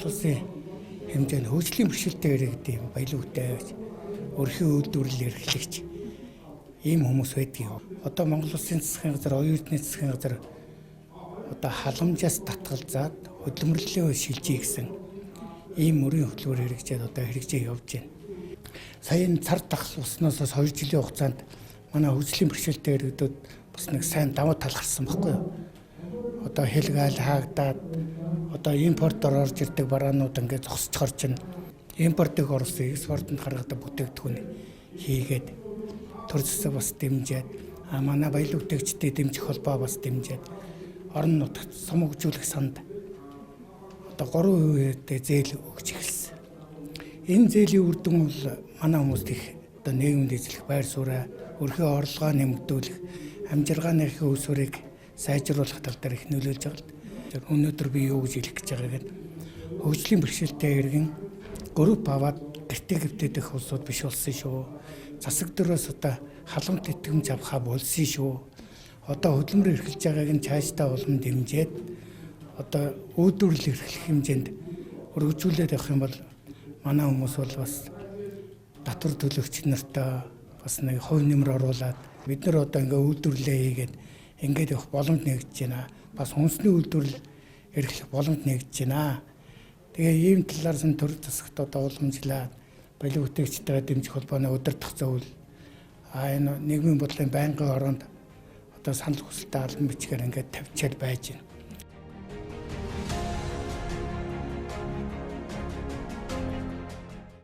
Монгол улсын хэмжээнд хөгжлийн бэрхшээлтэй иргэдийн юм баялаг бүтээгч, өрхийн үйлдвэрлэл эрхлэгч ийм хүмүүс байдгийг. Одоо Монгол улсын засгийн газар, оюун эрдэнэ засгийн газар одоо халамжаас татгалзаад хөдөлмөрлөлийн шилжиж гэсэн ийм мөрийн хөтөлбөр хэрэгжээд одоо хэрэгжээ явж байна. Сая энэ цар тахал болсноос 2 жилийн хугацаанд манай хөгжлийн бэрхшээлтэй иргэдүүд бас нэг сайн давуу тал гарсан байхгүй юу? Одоо хэлгаал хаагдаад одоо импортоор орж ирдэг бараанууд ингээд зогсчихор чинь импортыг оруулсан, экспортод гаргадаг бүтээгдэхүүн хийгээд төр засаг бас дэмжиж, а манай баялаг бүтээгчдийг дэмжих холбоо бас дэмжиж орон нутагт сум хөгжүүлэх санд одоо 3% зээл өгч эхэлсэн. Энэ зээлийн үр дүн бол манай хүмүүст их одоо нийгэмд эзлэх байр сууриа, өрхөө орлогоо нэмэгдүүлэх, амжиргааны үүсвэрийг сайжруулах тал дээр их нөлөөлж байгаа л. Өнөөдөр би юу гэж хэлэх гэж байгааг нь хөгжлийн бэрхшээлтэй иргэн групп аваад гэртээ гөвтөдөх улсууд биш болсон шүү. Засаг дөрөөс одоо халамт итгэмж авахаа болсон шүү. Одоо хөдөлмөр эрхэлж байгааг нь цаашдаа улам дэмжиж одоо үйлдвэрлэл эрхлэх хэмжээнд өргөжүүлээд явах юм бол манай хүмүүс бол бас татвар төлөгч нартай бас нэг хувь нэмэр оруулаад бид нар одоо ингээ үйлдвэрлэлээ хийгээд ингээд явах боломж нэгдэж байна. Бас хүнсний үйлдвэрлэл эрхлэх боломж нэгдэж байна. Тэгээ ийм талаар сан төр засагт одоо уламжлаад баялаг бүтээгчтэйгээ дэмжих холбооны удирдах зөвл а энэ нийгмийн бодлогын байнгын ороонд одоо санал хүсэлтээ албан бичгээр ингээд тавьчаад байж байна.